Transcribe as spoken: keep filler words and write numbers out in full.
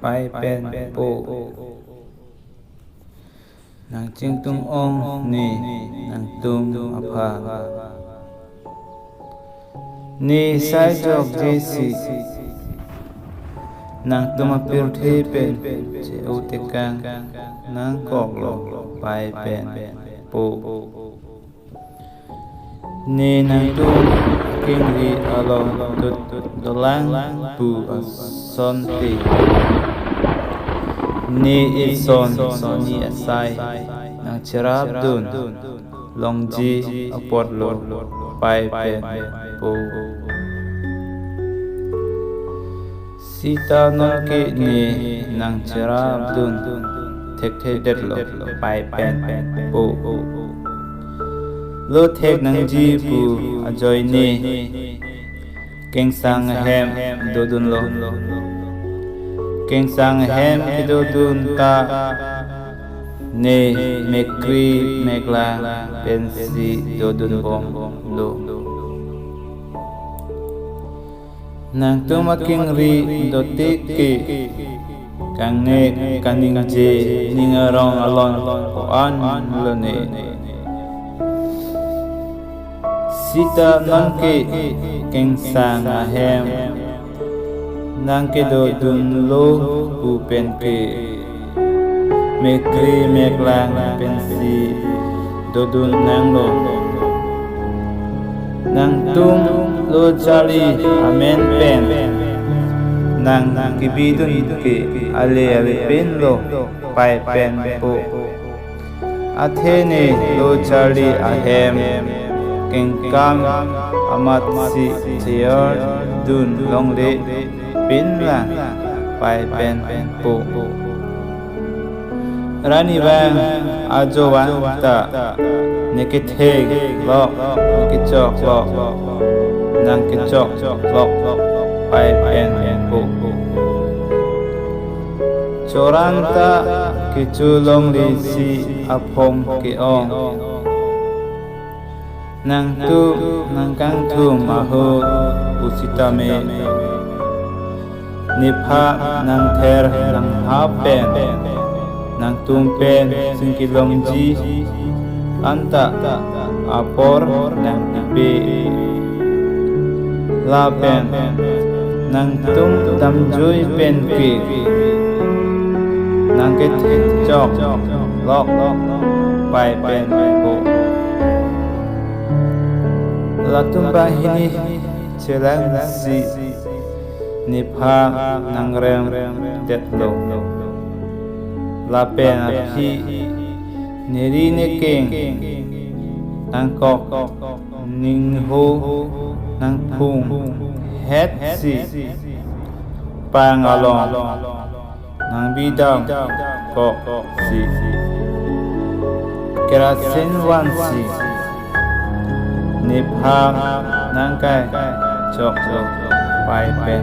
Pai pen po. Nang chingtung ong ne nangtum aphan. Ne sai jokje si nangtum apirthe pen che-o tekang nangkoklo, pai pen po. Ne nangtum akengri along tut dolang pu asonte, ne ison sonni asai nangcherapdun longji apotlo, pai pen po. Sita nonke ne nangcherapdun thekthedetlo, pai pen po. Lo thek nangji pu ajoine kengsang ahem dodunlo. Kengsang ahem kedodun ta ne mekri meklang pensi dodunbomlo. Nangtum akengri dotik ke kangnek kaningje ning arong alon ko-an lone. Sita nonke kengsang ahem nangkedodunlo pu pen ke mekri meklang pensi dodun nanglo. Nangtum lo charli amen pen nangkebidun ke ale ave pinlo, pai pen po. Athe ne lo charli ahem kengkam amatsi cheyordun longle pinlang, pai pen po. Rani vang ajo vang ta ne ketheklok, ne kechoklok, nangkechoklok, pai pen po. Choran ta kecho longle si aphong ke-ong. Nangtum nangkangthum ahut pusitame nephan nangther nanghap pen nangtum pen singkilongji anta apor nangkepi. Lapen nangtum damjui pen ke nangkethekchoklok, pai pen po. Latum banghini chelangsi nephan nangremdetlo. Lapen aphi neri nekeng nangkok ningho nangphunghetsi pang along nangbidamkoksi kerasin vansi nephan nangkaichoklo, pai pen